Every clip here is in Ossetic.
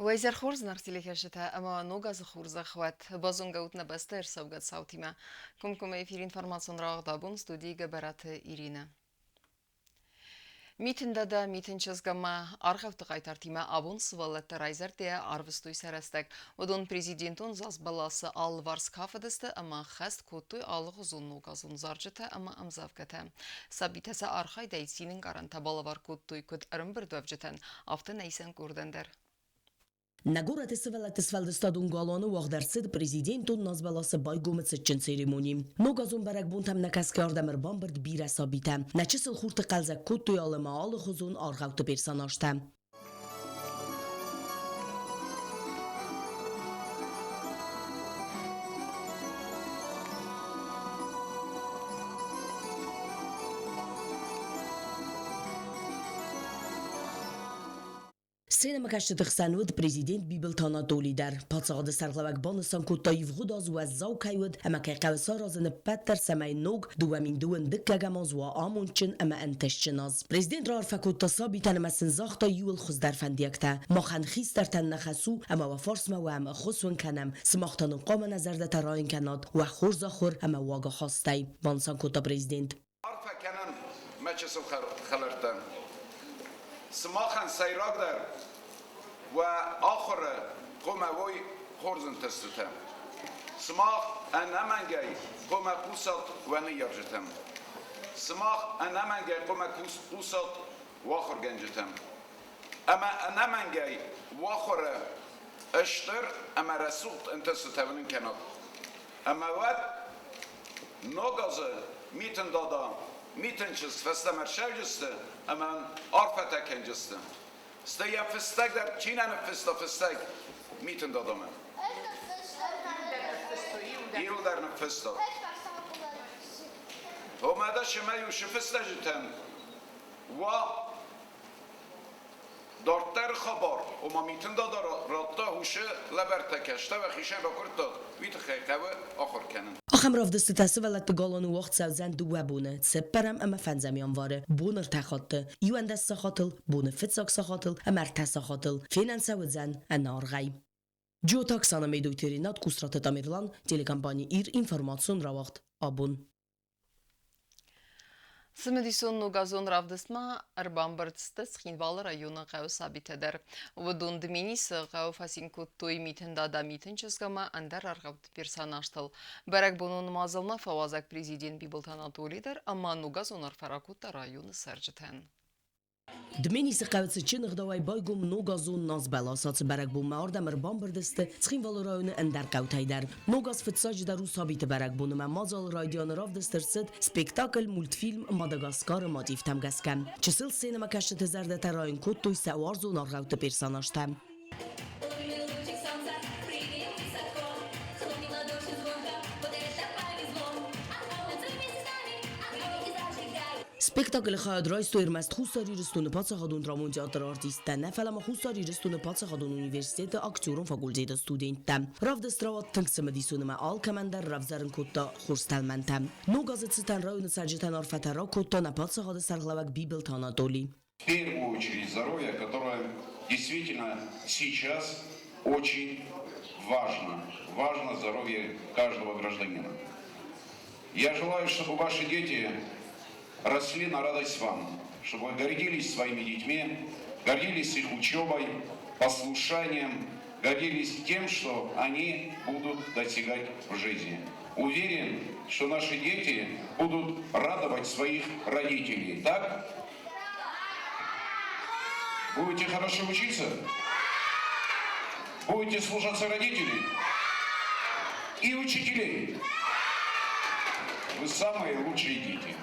Уӕ изӕр хорз, нарт телекӕсджытӕ ӕмӕ ног азы хорзӕх уӕд! Базонгӕ ут нӕ бӕстӕ ӕрцӕугӕ цаутимӕ. Комкоммӕ эфир информацион рауагъд абон студийы Гӕбӕраты Иринӕ. Митын дада, митын чызг ӕмӕ аргъӕутты хъайтартимӕ абон сывӕллӕттӕ райзӕрдӕйӕ арвыстой сӕ рӕстӕг. Уыдон президентон зазбӕласы алыварс кафыдысты ӕмӕ хӕст кодтой алыгъуызон ногазон зарджытӕ ӕмӕ ӕмдзӕвгӕтӕ. Сабитӕ сӕ архайдӕй цины ӕнкъарӕнтӕ балӕвар кодтой куыд ӕрӕмбырдуӕвджытӕн, афтӕ нӕ исӕн къордӕн дӕр. Нӕ горӕты сывӕллӕтты сфӕлдыстадон галуаны уагъд ӕрцыд президентон назбӕласы байгомы цытджын церемони. Ногазон бӕрӕгбонтӕм нӕкӕсгӕ ардӕм ӕрбамбырд бирӕ сабитӕ. Нӕ чысыл хурты хъӕлдзӕг кодтой алы ӕмӕ алыхуызон аргъӕутты персонажтӕ. Сценӕмӕкӕсджыты хсӕн уыд президент Бибылты Анатоли дӕр. Паддзахады сӕргълӕууӕг банысан кодта, ивгъуыд аз уӕззау кӕй уыд ӕмӕ кӕй хъӕуы саразын ӕппӕт дӕр, цӕмӕй ног 2002 дыккӕгӕм аз уа амондджын ӕмӕ ӕнтыстджын аз. Президент раарфӕ кодта сабитӕн ӕмӕ сын загъта иууыл хуыздӕр фӕндиӕгтӕ. Махӕн хистӕртӕн нӕ хӕс у ӕмӕ уӕ фарсмӕ уӕм ӕххуыс уын кӕнӕм, сымах та нын хъуамӕ нӕ зӕрдӕтӕ райын кӕнат уӕ хорз ахуыр ӕмӕ уагахастӕй, банысан кодта президент. Арфӕ кӕнӕм мӕ чысыл хӕлӕрттӕн. Сымахӕн сӕйрагдӕр уӕ ахуыры хъуамӕ уой хорз ӕнтыстытӕ. Сымах ӕнӕмӕнгӕй хъуамӕ хъусат уӕ ныййарджытӕм. Сымах ӕнӕмӕнгӕй хъуамӕ хъусат уӕ ахуыргӕнджытӕм. Ӕмӕ ӕнӕмӕнгӕй уӕ ахуыры стыр ӕмӕ рӕсугъд ӕнтыстытӕ уынын кӕнат. Ӕмӕ уӕд Ног азы Митын Дада, Митын чызг фӕстӕмӕ ссӕуджысты ӕмӕ арфӕтӕ кӕнджысты. Стӕй йӕ фыстӕг дӕр чи нӕ ныффыста фыстӕг Митын Дадамӕ? Иуылдӕр ныффыста. Омӕ дӕ семӕ-иу шы фыстӕджытӕн уа Дарддӕры хабар, ома Митын Дада радта усы лӕвӕрттӕ кӕстӕр хисӕн ракуырдта, уый тыххӕй хъӕуы ахуыр кӕнын. Ахӕм равдыстытӕ сывӕллӕтты галуаны уагъд цӕудзӕн дыууӕ боны, цыппӕрӕм ӕмӕ фӕндзӕм январы, боны ӕртӕ хатты, 11 сахатыл, боны фыццаг сахатыл ӕмӕ ӕртӕ сахатыл. Фенӕн сӕ уыдзӕн ӕнӕаргъӕй. Джиоты Оксана Медойты Ренат Кусраты Тамерлан, телекомпани Ир информацион рауагъд. Абон. Цымыдисон ногазон равдыстмӕ ӕрбамбырд сты Цхинвалы районы хъӕуы сабитӕ дӕр. Уыдон Дменисы хъӕуы фӕцин кодтой Митын Дада, Митын чызг ӕмӕ ӕндӕр аргъӕутты персонажтыл. Бӕрӕгбонон мадзалмӕ фӕуазӕг президент Бибылты Анатоли дӕр ӕмӕ ногазон арфӕ ракодта районы цӕрджытӕн. Дменисы хъӕуы цытджын ӕгъдауӕй байгом ногазон назбӕлас. Ацы бӕрӕгбонмӕ ардӕм ӕрбамбырд сты Цхинвалы районы ӕндӕр хъӕутӕй дӕр. Ног аз фыццаджыдӕр у сабиты бӕрӕгбон ӕмӕ мадзалы райдианы равдыст ӕрцыд спектакль мультфильм «Мадагаскар-ы мотивтӕм гӕсгӕ. Чысыл сценӕмӕкӕсджыты зӕрдӕтӕ райын кодтой сӕ уарзон аргъӕутты персонажтӕ. Спектаклы хайад райстой ӕрмӕст Хуссар Ирыстоны паддзахадон драмон театры артисттӕ нӕ, фӕлӕ ма Хуссар Ирыстоны паддзахадон университеты актерон факультеты студенттӕ. Равдыст рауад тынг цымыдисон ӕмӕ алкӕмӕн дӕр равзӕрын кодта хорз тӕлмӕнтӕ. Ног азы цытӕн районы цӕрджытӕн арфӕтӕ ракодта нӕ паддзахады сӕргълӕууӕг Бибылты Анатоли. В первую очередь здоровье, которое действительно сейчас очень важно. Важно здоровье каждого гражданина. Я желаю, чтобы ваши дети росли на радость вам, чтобы вы гордились своими детьми, гордились их учебой, послушанием, гордились тем, что они будут достигать в жизни. Уверен, что наши дети будут радовать своих родителей. Так? Будете хорошо учиться? Будете слушаться родителей и учителей? Вы самые лучшие дети.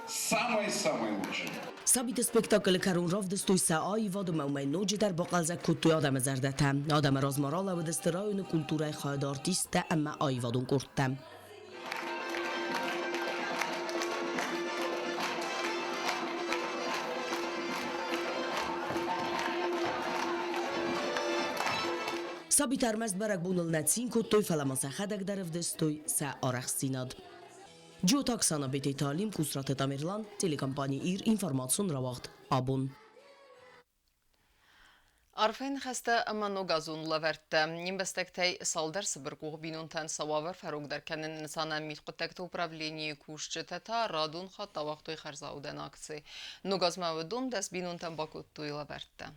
Самые-самые лучшие. Сабиты спектаклы кӕрон равдыстой сӕ аивад ӕмӕ уымӕй ноджыдӕр бахъӕлдзӕг кодтой адӕмы зӕрдӕтӕ. Адӕмы размӕ ралӕууыдысты районы культурӕйы хайады артисттӕ ӕмӕ аивадон къордтӕ. Сабитӕ ӕрмӕст бӕрӕгбоныл нӕ цин кодтой, фӕлӕ ма сӕхӕдӕг дӕр ӕвдыстой сӕ арӕхстдзинад. Джиоты Оксана Бететы Алим, Кусраты Тамерлан, телекомпани Ир, информацион рауагъд. Абон. Арфӕйы ныхӕстӕ ӕмӕ ногазон лӕвӕрттӕ. Не мбӕстӕгтӕй цалдӕр цыбыркъух бинонтӕн сӕ уавӕр фӕрогдӕр кӕныны нысанӕн мидхъуыддӕгты управленийы кусджытӕ та радон хатт ауагътой хӕрзаудӕн акци. Ногазмӕ уыдон 10 бинонтӕн бакодтой лӕвӕрттӕ.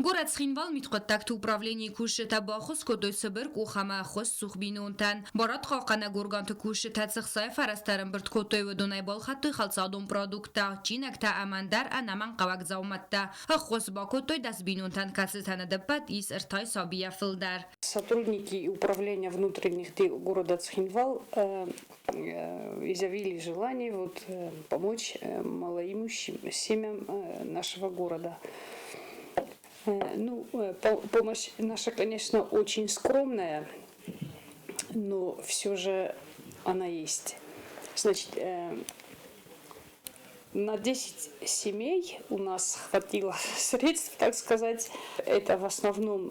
Горӕт Цхинвал мидхъуыддӕгты управленийы кусджытӕ баххуыс кодтой цыбыр къух ӕмӕ ӕххуысцух бинонтӕн. Барадхъахъхъӕнӕг органты кусджытӕ цы хцайы фӕрӕзтӕ ӕрӕмбырд кодтой, уыдонӕй балхӕдтой хӕлцадон продукттӕ, чинӕгтӕ ӕмӕ ӕндӕр ӕнӕмӕнгхъӕуӕг дзаумӕттӕ. Ӕххуыс бакодтой 10 бинонтӕн, кӕцытӕн ӕдӕппӕт ис ӕртӕ сабийӕ фылдӕр. Сотрудники управления внутренних дел города Цхинвал изъявили желание вот помочь малоимущим семьям нашего города. Ну, помощь наша, конечно, очень скромная, но все же она есть. Значит, на 10 семей у нас хватило средств, так сказать. Это в основном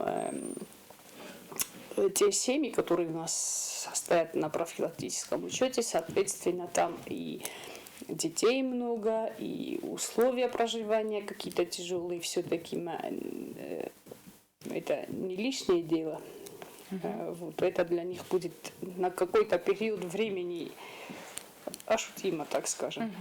те семьи, которые у нас состоят на профилактическом учете, соответственно, там и детей много, и условия проживания какие-то тяжелые. Все-таки это не лишнее дело. Вот, это для них будет на какой-то период времени ощутимо, так скажем.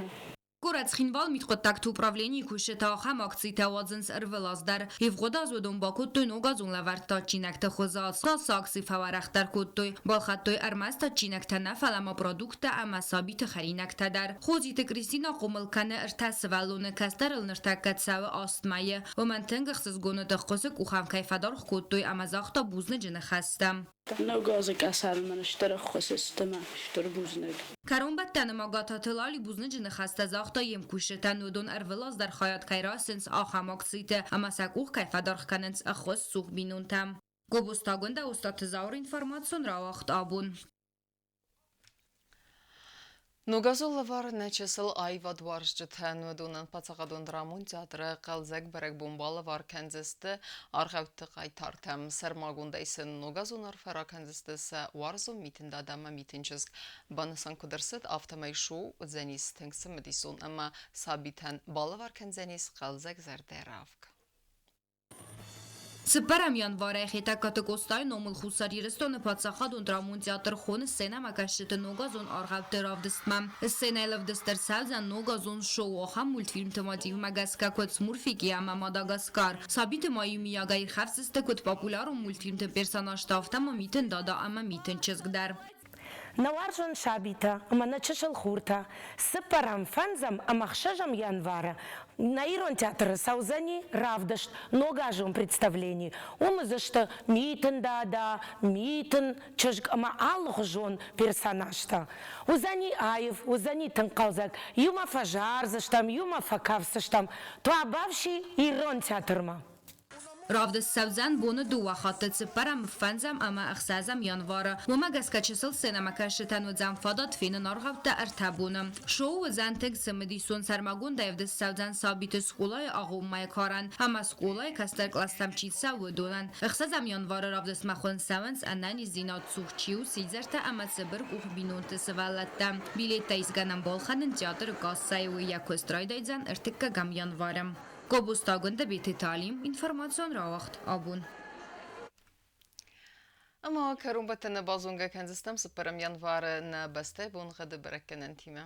Горӕт Цхинвал мидхъуыддӕгты управленийы кусджытӕ ахӕм акцитӕ уадзынц ӕрвылаз дӕр. Ивгъуыд аз уыдон бакодтой ногазон лӕвӕрттӕ адджинӕгты хуызы. Ацы акци фӕуӕрӕхдӕр кодтой. Балхӕдтой ӕрмӕст адджинӕгтӕ нӕ, фӕлӕ ма продукттӕ ӕмӕ сабиты хӕринӕгтӕ дӕр. Хозиты Кристина хъомыл кӕны ӕртӕ сывӕллоны, кӕстӕрыл ныртӕккӕ цӕуы 8 мӕйы. Уымӕн тынг ӕхсызгон уыд, ӕххуысы къухӕн кӕй фӕдаргъ кодтой ӕмӕ загъта бузныджы ныхӕстӕ. Ног азы къӕсӕрыл мын стыр ӕххуыс сты мӕ стыр бузныг. Кӕронбӕттӕны ма Гататы Лали бузныджы ныхӕстӕ загъта йе мкусджытӕн, уыдон ӕрвылаз дӕр хайад кӕй райсынц ахӕм акциты ӕмӕ сӕ къух кӕй фӕдаргъ кӕнынц ӕххуысцух бинонтӕм. Гобозты Агуындӕ, Остъаты Зауыр, информацион рауагъд «Абон». Ногазон лӕвар нӕ чысыл аивадуарзджытӕн уыдонӕн паддзахадон драмон театры хъӕлдзӕг бӕрӕгбон балӕвар кӕндзысты аргъӕутты хъайтартӕм. Сӕрмагондӕй сын ногазон арфӕ ракӕндзысты сӕ уарзон Митын Дада ӕмӕ Митын чызг. Банысан куыд ӕрцыд, афтӕмӕй шоу уыдзӕнис тынг цымыдисон ӕмӕ сабитӕн балӕвар кӕндзӕнис хъӕлдзӕг зӕрдӕ-равг. Цыппӕрӕм январӕй Хетӕгкаты Къостайы номыл Хуссар Ирыстоны паддзахадон драмон театр хоны сценӕмӕкӕсджыты ногазон аргъӕутты равдыстмӕ. Сценӕйыл ӕвдыст ӕрцӕудзӕн ногазон шоу ахӕм мультфильмты мотивмӕ гӕсгӕ, куыд «Смурфики» ӕмӕ «Мадагаскар». Сабиты ма иумиагӕй ирхӕфсдзысты куыд популярон мультфильмты персонажтӕ, афтӕ ма Митын Дада ӕмӕ Митын чызг дӕр. Нӕ уарзон сабитӕ ӕмӕ нӕ чысыл хуртӕ, цыппӕрӕм, фӕндзӕм ӕмӕ ӕхсӕзӕм январы нӕ Ирон театры цӕудзӕни равдыст ногазон представлени. Уым уыдзысты Митын Дада, Митын чызг ӕмӕ алыхуызон персонажтӕ. Уыдзӕни аив, уыдзӕни тынг хъӕлдзӕг. Иумӕ фӕзардзыстӕм, иумӕ фӕкафдзыстӕм. Туабавси Ирон театрмӕ. Равдыст цӕудзӕн боны дыууӕ хатты, цыппӕрӕм, фӕндзӕм ӕмӕ ӕхсӕзӕм январы. Уымӕ гӕсгӕ чысыл сценӕмӕкӕсджытӕн уыдзӕн фадат фенын аргъӕуттӕ ӕртӕ боны. Шоу уыдзӕн тынг цымыдисон, сӕрмагондӕй ӕвдыст цӕудзӕн сабиты скъолайы агъоммӕйы карӕн ӕмӕ скъолайы кӕстӕр кълӕстӕм чи цӕуы, уыдонӕн. Ӕхсӕзӕм январы равдыстмӕ хуынд цӕуынц, ӕнӕниздзинад цух чи у, сидзӕртӕ ӕмӕ цыбыркъух бинонты сывӕллӕттӕ. Билеттӕ исгӕнӕн балхӕнын театры кассӕйы, уый йӕ куыст райдайдзӕн ӕртыккӕгӕм январы. Гобозты Агуындӕ, Бететы Алим, информацион рауагъд «Абон». Ӕмӕ кӕронбӕттӕны базонгӕ кӕндзыстӕм цыппӕрӕм январы нӕ бӕстӕйы боныгъӕды бӕрӕггӕнӕнтимӕ.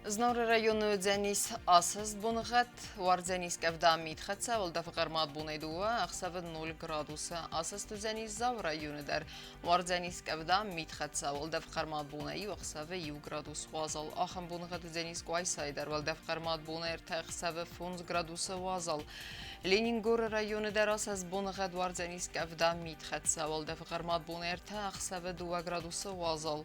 Знауыры районы уыдзӕнис асӕст боныгъӕд, уардзӕнис къӕвда мидхӕццӕ, уӕлдӕфы хъӕрмад бонӕй дыууӕ, ӕхсӕвы 0 градусы. Асӕст уыдзӕнис Дзауы районы дӕр. Уардзӕнис къӕвда мидхӕццӕ, уӕлдӕф хъӕрмад бонӕй иу, ӕхсӕвы 1 градус уазал. Ахӕм боныгъӕд уыдзӕнис Къуайсайы дӕр, уӕлдӕф хъӕрмад бонӕй ӕртӕ, ӕхсӕвы 5 градусы уазал. Ленингоры районы дӕр асӕст боныгъӕд уардзӕнис къӕвда мидхӕццӕ, уӕлдӕфы хъӕрмад бонӕй ӕртӕ, ӕхсӕвы 2 градусы уазал.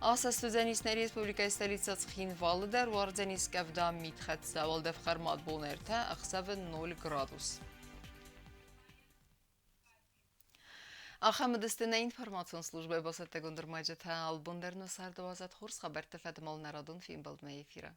Асӕст уыдзӕнис нӕ республикӕйы столицӕ Цхинвалы дӕр, уардзӕнис къӕвда мидхӕццӕ, уӕлдӕф хъӕрмад бонӕй ӕртӕ, ӕхсӕвы 0 градус. Ахӕм уыдысты нӕ информацион службӕйы бацӕттӕгонд ӕрмӕджытӕ. Албон дӕр нӕ царды уадзӕд хорз хабӕртты фӕдыл нӕ радон фембӕлдмӕ эфиры.